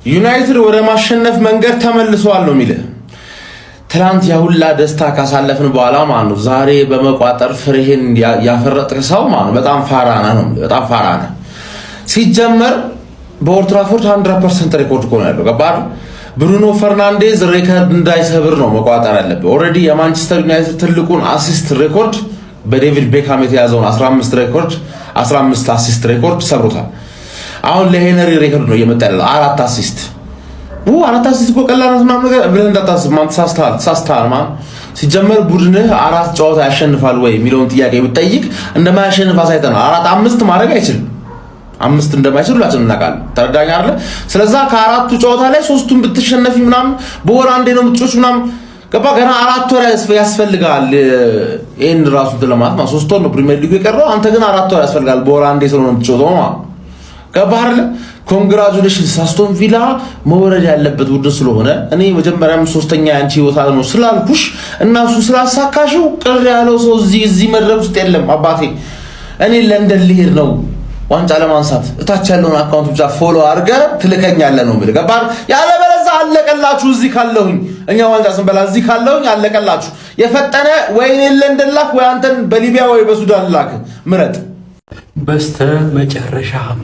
ዩናይትድ ወደ ማሸነፍ መንገድ ተመልሷል ነው የሚልህ። ትናንት ያሁላ ደስታ ካሳለፍን በኋላ ማለት ነው ዛሬ በመቋጠር ፍሬህን ያፈረጥክ ሰው ማለት ነው በጣም ፋራ ነህ ነው፣ በጣም ፋራ ነህ። ሲጀመር በኦልድ ትራፎርድ 100% record እኮ ነው ያለው። ገባህ? ብሩኖ ፈርናንዴዝ record እንዳይሰብር ነው መቋጠር ያለብህ። Already የማንቸስተር ዩናይትድ ትልቁን assist record፣ በዴቪድ ቤካም የተያዘውን 15 record፣ 15 assist record ሰብሮታል። አሁን ለሄነሪ record ነው እየመጣ ያለው፣ አራት assist። አራት assist እኮ ቀላል ነው ምናምን ነገር ብለህ እንዳታስብ ማን፣ ተሳስተሃል፣ ተሳስተሃል ማን። ሲጀመር ቡድንህ አራት ጨዋታ ያሸንፋል ወይ የሚለውን ጥያቄ ብትጠይቅ እንደማያሸንፍ አሳይተናል። አራት አምስት ማድረግ አይችልም። አምስት እንደማይችል ሁላችንም እናውቃለን። ተረዳኝ አይደለ? ስለዛ ከአራቱ ጨዋታ ላይ ሶስቱን ብትሸነፊ ምናምን በወር አንዴ ነው የምትጮች ምናምን፣ ገባ? ገና 4 ወር ያስፈልጋል። ይሄን ራሱ እንትን ለማለት ማለት 3 ወር ነው ፕሪሚየር ሊጉ የቀረው። አንተ ግን 4 ወር ያስፈልጋል። በወር አንዴ ስለሆነ የምትጮተው ማለት፣ ገባህ አይደለ? Congratulations። አስቶን ቪላ መውረድ ያለበት ቡድን ስለሆነ እኔ መጀመሪያም ሶስተኛ ያንቺ ቦታ ነው ስላልኩሽ እና እሱ ስላሳካሽው ቅር ያለው ሰው እዚህ መድረክ ውስጥ የለም። አባቴ፣ እኔ ለንደን ልሄድ ነው ዋንጫ ለማንሳት። እታች ያለውን account ብቻ follow አድርገህ ትልከኛለህ ነው የምልህ። ገባህ? ያለበለዚያ አለቀላችሁ። እዚህ ካለሁኝ፣ እኛ ዋንጫ ስንበላ እዚህ ካለሁኝ አለቀላችሁ። የፈጠነ ወይ እኔን ለንደን ላክ ወይ አንተን በሊቢያ ወይ በሱዳን ላክ፣ ምረጥ። በስተ መጨረሻም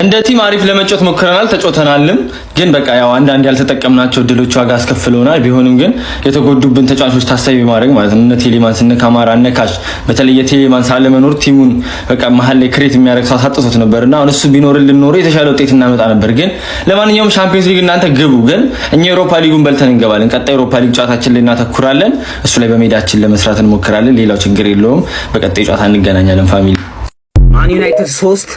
እንደ team አሪፍ ለመጫወት ሞክረናል፣ ተጫውተናልም። ግን በቃ ያው አንዳንድ ያልተጠቀምናቸው እድሎች ዋጋ አስከፍለውናል። ቢሆንም ግን የተጎዱብን ተጫዋቾች ታሳቢ ማድረግ ማለት ነው፣ እነ ቴሌማንስ፣ እነ ካማራ፣ እነ ካሽ፣ በተለይ የቴሌማንስ አለመኖር team ኡን በቃ መሀል ላይ create የሚያደርግ ሰው አሳጥቶት ነበርና አሁን እሱ ቢኖርልን ኖሮ የተሻለ ውጤት እናመጣ ነበር። ግን ለማንኛውም ሻምፒዮንስ ሊግ እናንተ ግቡ፣ ግን እኛ ኤሮፓ ሊጉን በልተን እንገባለን። ቀጣይ ኤሮፓ ሊግ ጨዋታችን ላይ እናተኩራለን። እሱ ላይ በሜዳችን ለመስራት እንሞክራለን። ሌላው ችግር የለውም። በቀጣይ ጨዋታ እንገናኛለን family። ማን ዩናይትድ 3፣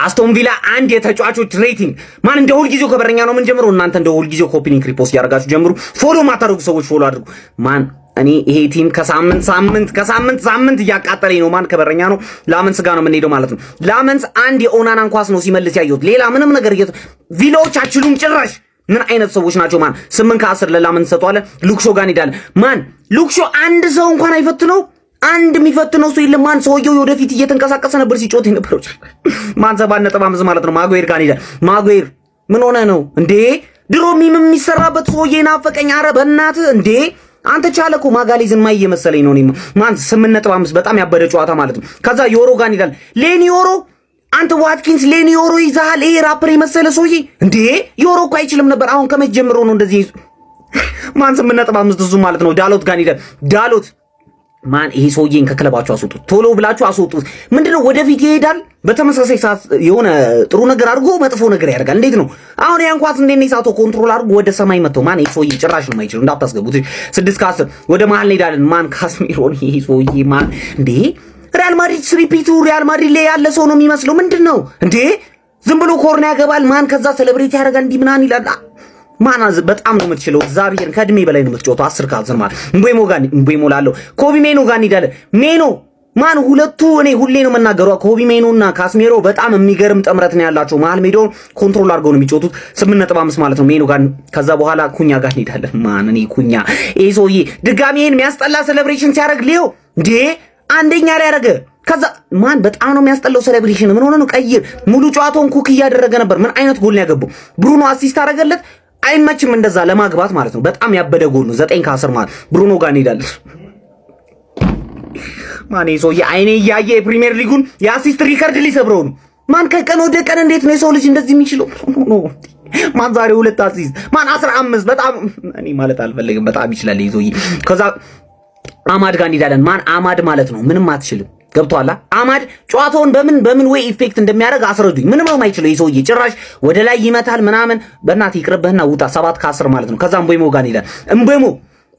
አስቶን ቪላ 1። የተጫዋቾች rating ማን፣ እንደ ሁልጊዜው ከበረኛ ነው የምንጀምረው። እናንተ እንደ ሁልጊዜው copy link፣ repost እያደረጋችሁ ጀምሩ። Follow ማታደርጉ ሰዎች follow አድርጉ። ማን፣ እኔ ይሄ team ከሳምንት ሳምንት ከሳምንት ሳምንት እያቃጠለኝ ነው። ማን፣ ከበረኛ ነው ላመንስ ጋር ነው የምንሄደው ማለት ነው። ላመንስ አንድ የኦናናን ኳስ ነው ሲመልስ ያየሁት። ሌላ ምንም ነገር ቪላዎች አችሉም ጭራሽ። ምን አይነት ሰዎች ናቸው? ማን፣ 8 ከ10 ለላመንስ ሰጠዋለን። ሉክሾ ጋር እንሄዳለን። ማን፣ ሉክሾ አንድ ሰው እንኳን አይፈትነው፣ አንድ የሚፈትነው ሰው የለም። ማን፣ ሰውየው ወደፊት እየተንቀሳቀሰ ነበር ሲጮት የነበረው። ማን፣ 7.5 ማለት ነው። ማጉዌር ጋር እንሄዳለን። ማጉዌር ምን ሆነ ነው እንዴ? ድሮ meme የሚሰራበት ሰውዬ ናፈቀኝ። አረ በእናትህ እንዴ፣ አንተ ቻለ እኮ፣ ማጋሌዝን ማይ እየመሰለኝ ነው። እኔማ ማን፣ 8.5፣ በጣም ያበደ ጨዋታ ማለት ነው። ከዛ ዮሮ ጋር እንሄዳለን። ሌኒ ዮሮ፣ አንተ ዋትኪንስ ሌኒ ዮሮ ይዘሃል። ይሄ ራፐር የመሰለ ሰውዬ እንዴ! ዮሮ እኮ አይችልም ነበር። አሁን ከመቼ ጀምሮ ነው እንደዚህ? ማን፣ 8.5 እሱ ማለት ነው። ዳሎት ጋር እንሄዳለን። ዳሎት ማን፣ ይሄ ሰውዬን ከክለባችሁ አስወጡት፣ ቶሎ ብላችሁ አስወጡት። ምንድነው ወደፊት ይሄዳል፣ በተመሳሳይ ሰዓት የሆነ ጥሩ ነገር አድርጎ መጥፎ ነገር ያደርጋል። እንዴት ነው አሁን ያን ኳስ እንዴት ነው የሳተው? Control አድርጎ ወደ ሰማይ መተው። ማን፣ ይሄ ሰውዬ ጭራሽ ነው የማይችለው፣ እንዳታስገቡት። 6 ከ10። ወደ መሀል እንሄዳለን። ማን፣ ካስሚሮን፣ ይሄ ሰውዬ ማን፣ እንዴ፣ ሪያል ማድሪድ ስሪፒቱ ሪያል ማድሪድ ላይ ያለ ሰው ነው የሚመስለው። ምንድን ነው እንዴ? ዝም ብሎ corner ያገባል። ማን፣ ከዛ celebrate ያደርጋል፣ እንዲህ ምናምን ይላል። ማን፣ በጣም ነው የምትችለው። እግዚአብሔርን ከእድሜ በላይ ነው የምትጫወተው። 10 ከ10 ማለት እምቤሞ ጋር፣ እምቤሞ ላለው ኮቢ ሜኖ ጋር እንሄዳለን። ሜኖ ማን፣ ሁለቱ እኔ ሁሌ ነው የምናገረው። ኮቢ ሜኖ እና ካስሜሮ በጣም የሚገርም ጥምረት ነው ያላቸው። መሀል ሜዳውን control አድርገው ነው የሚጫወቱት። 8.5 ማለት ነው ሜኖ ጋር። ከዛ በኋላ ኩኛ ጋር እንሄዳለን። ማን፣ እኔ ኩኛ ይሄ ሰውዬ ድጋሚ ይሄን የሚያስጠላ celebration ሲያደርግ ሊዮ እንዴ አንደኛ ላይ ያደረገ፣ ከዛ ማን፣ በጣም ነው የሚያስጠላው celebration። ምን ሆነ ነው? ቀይር። ሙሉ ጨዋታውን cook እያደረገ ነበር። ምን አይነት ጎል ነው ያገባው? ብሩኖ assist አደረገለት። አይመችም እንደዛ ለማግባት ማለት ነው። በጣም ያበደ ጎል ነው። 9 ከ10 ማለት ብሩኖ ጋር እንሄዳለን። ማን፣ ይሄ ሰውዬ አይኔ እያየ የፕሪሚየር ሊጉን የ assist record ሊሰብረው ነው። ማን፣ ከቀን ወደ ቀን እንዴት ነው የሰው ልጅ እንደዚህ የሚችለው? ማን፣ ዛሬ ሁለት assist፣ ማን፣ 15፣ በጣም እኔ ማለት አልፈልግም። በጣም ይችላል ይሄ ሰውዬ። ከዛ አማድ ጋር እንሄዳለን። ማን፣ አማድ ማለት ነው ምንም አትችልም። ገብቶሃል? አማድ ጨዋታውን በምን በምን way effect እንደሚያደርግ አስረዱኝ። ምንም ነው የማይችለው ይህ ሰውዬ፣ ጭራሽ ወደ ላይ ይመታል ምናምን። በእናትህ ይቅርብህና ውጣ። 7 ከ10 ማለት ነው። ከዛ እምቦይሞ ጋር እንሄዳለን። እምቦይሞ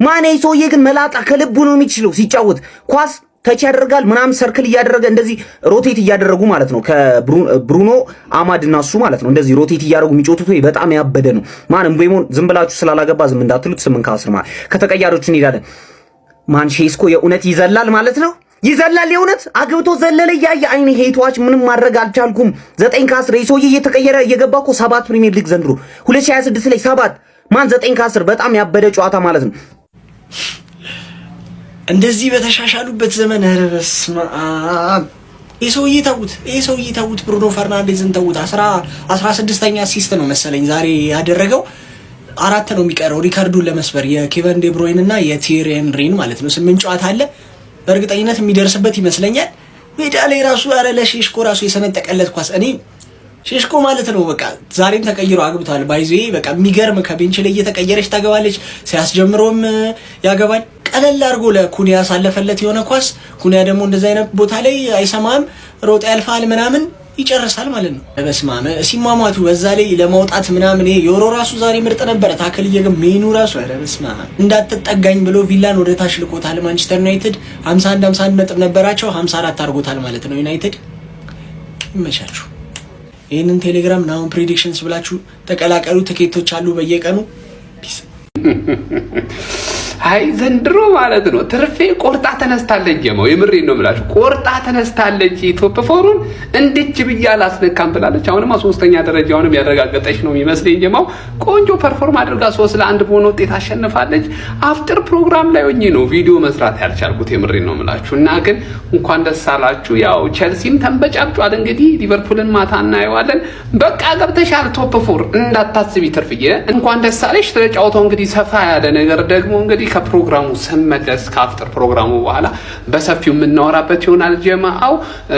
ማን፣ ይህ ሰውዬ ግን መላጣ ከልቡ ነው የሚችለው ሲጫወት፣ ኳስ touch ያደርጋል ምናምን፣ circle እያደረገ እንደዚህ rotate እያደረጉ ማለት ነው። ከብሩኖ፣ አማድ እና እሱ ማለት ነው እንደዚህ rotate እያደረጉ የሚጫወቱት ወይ በጣም ያበደ ነው። ማን፣ እምቦይሞን ዝም ብላችሁ ስላላገባ ዝም እንዳትሉት። 8 ከ10 ማለት። ከተቀያሪዎች እንሄዳለን። ማን፣ ሼስኮ የእውነት ይዘላል ማለት ነው፣ ይዘላል። የእውነት አግብቶ ዘለለ እያየ አይኔ ሄቷች ምንም ማድረግ አልቻልኩም። 9 ከ10። ይህ ሰውዬ እየተቀየረ እየገባ እኮ ሰባት ፕሪሚየር ሊግ ዘንድሮ 2026 ላይ ሰባት። ማን፣ 9 ከ10፣ በጣም ያበደ ጨዋታ ማለት ነው። እንደዚህ በተሻሻሉበት ዘመን ኧረ በስመ አብ! ይህ ሰውዬ ተዉት፣ ይህ ሰውዬ ተዉት፣ ብሩኖ ፈርናንዴዝን ተዉት። 16ኛ assist ነው መሰለኝ ዛሬ ያደረገው። አራት ነው የሚቀረው ሪከርዱን ለመስበር፣ የኬቨን ዴብሮይን እና የቲየሪ ሄንሪን ማለት ነው። ስምንት ጨዋታ አለ። በእርግጠኝነት የሚደርስበት ይመስለኛል። ሜዳ ላይ ራሱ ኧረ ለሼሽኮ ራሱ የሰነጠቀለት ኳስ፣ እኔ ሼሽኮ ማለት ነው በቃ ዛሬም ተቀይሮ አግብቷል። By the way በቃ የሚገርም ከ bench ላይ እየተቀየረች ታገባለች፣ ሲያስጀምረውም ያገባል። ቀለል አድርጎ ለኩኒያ ያሳለፈለት የሆነ ኳስ፣ ኩኒያ ደግሞ እንደዚህ አይነት ቦታ ላይ አይሰማም፣ ሮጦ ያልፋል ምናምን ይጨርሳል ማለት ነው። በስማም ሲሟሟቱ በዛ ላይ ለማውጣት ምናምን ይሄ ዮሮ ራሱ ዛሬ ምርጥ ነበረ። Tackle እየገ ሜኑ ራሱ ኧረ በስማም እንዳትጠጋኝ ብሎ ቪላን ወደ ታች ልኮታል። ማንቸስተር ዩናይትድ 51 51 ነጥብ ነበራቸው፣ 54 አድርጎታል ማለት ነው። ዩናይትድ ይመቻችሁ። ይህንን ቴሌግራም ናሁን Predictions ብላችሁ ተቀላቀሉ። ትኬቶች አሉ በየቀኑ። Peace። አይ ዘንድሮ ማለት ነው ትርፌ ቆርጣ ተነስታለች። ጀማው የምሬን ነው የምላችሁ፣ ቆርጣ ተነስታለች። Top four ኡን እንድች ብዬ አላስነካም ብላለች። አሁንማ ሶስተኛ ደረጃውንም ያረጋገጠች ነው የሚመስለኝ። ጀማው ቆንጆ perform አድርጋ 3-1 በሆነ ውጤት አሸንፋለች። አፍጥር ፕሮግራም ላይ ሆኜ ነው ቪዲዮ መስራት ያልቻልኩት፣ የምሬን ነው የምላችሁ። እና ግን እንኳን ደስ አላችሁ። ያው ቸልሲም ተንበጫብጯል። እንግዲህ ሊቨርፑልን ማታ እናየዋለን። በቃ ገብተሻል top four እንዳታስቢ ትርፍዬ፣ እንኳን ደስ አለሽ። ስለ ጨዋታው እንግዲህ ሰፋ ያለ ነገር ደግሞ እንግዲህ ከፕሮግራሙ ስመለስ ከአፍጥር ፕሮግራሙ በኋላ በሰፊው የምናወራበት ይሆናል። ጀማአው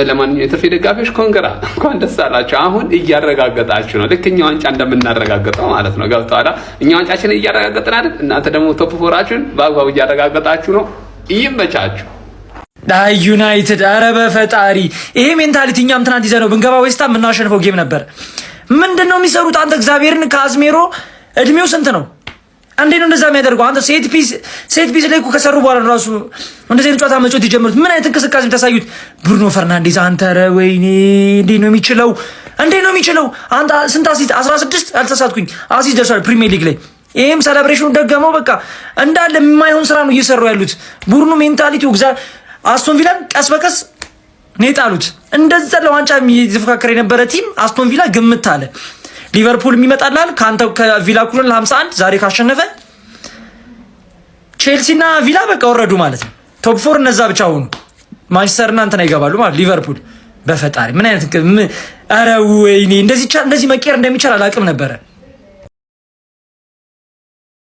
ለማንኛውም የትርፌ ደጋፊዎች congra፣ እንኳን ደስ አላችሁ። አሁን እያረጋገጣችሁ ነው፣ ልክ እኛ ዋንጫ እንደምናረጋግጠው ማለት ነው። ገብቶሃል? እኛ ዋንጫችንን እያረጋገጥን አይደል? እናንተ ደግሞ top four ኣችሁን በአግባቡ እያረጋገጣችሁ ነው። ይመቻችሁ። አይ ዩናይትድ፣ ኧረ በፈጣሪ ይሄ mentality እኛም ትናንት ይዘነው ብንገባ ዌስታም የምናሸንፈው game ነበር። ምንድን ነው የሚሰሩት? አንተ እግዚአብሔርን ካዝሜሮ እድሜው ስንት ነው? እንዴት ነው እንደዛ የሚያደርገው? አንተ set piece ላይ እኮ ከሰሩ በኋላ ራሱ እንደዚህ አይነት ጨዋታ መጫወት የጀመሩት። ምን አይነት እንቅስቃሴ ታሳዩት? ብሩኖ ፈርናንዴዝ አንተ፣ ኧረ ወይኔ እንዴት ነው የሚችለው? እንዴት ነው የሚችለው? አንተ ስንት assist፣ 16 አልተሳትኩኝ assist ደርሷል ፕሪሚየር ሊግ ላይ። ይሄም celebration ኑ ደገመው። በቃ እንዳለ የማይሆን ስራ ነው እየሰሩ ያሉት። ቡድኑ mentality ው አስቶን ቪላን ቀስ በቀስ ነው የጣሉት። እንደዛ ለዋንጫ የሚፎካከር የነበረ team አስቶን ቪላ ግምት አለ። ሊቨርፑል የሚመጣላል ከአንተ ከቪላ ኩልን ለ51 ዛሬ ካሸነፈ ቼልሲና ቪላ በቃ ወረዱ ማለት ነው። Top four እነዛ ብቻ ሆኑ። ማንቸስተርና እንትና ይገባሉ ማለት ሊቨርፑል። በፈጣሪ ምን አይነት፣ ኧረ ወይኔ እንደዚህ መቀየር እንደሚቻል አላውቅም ነበረ።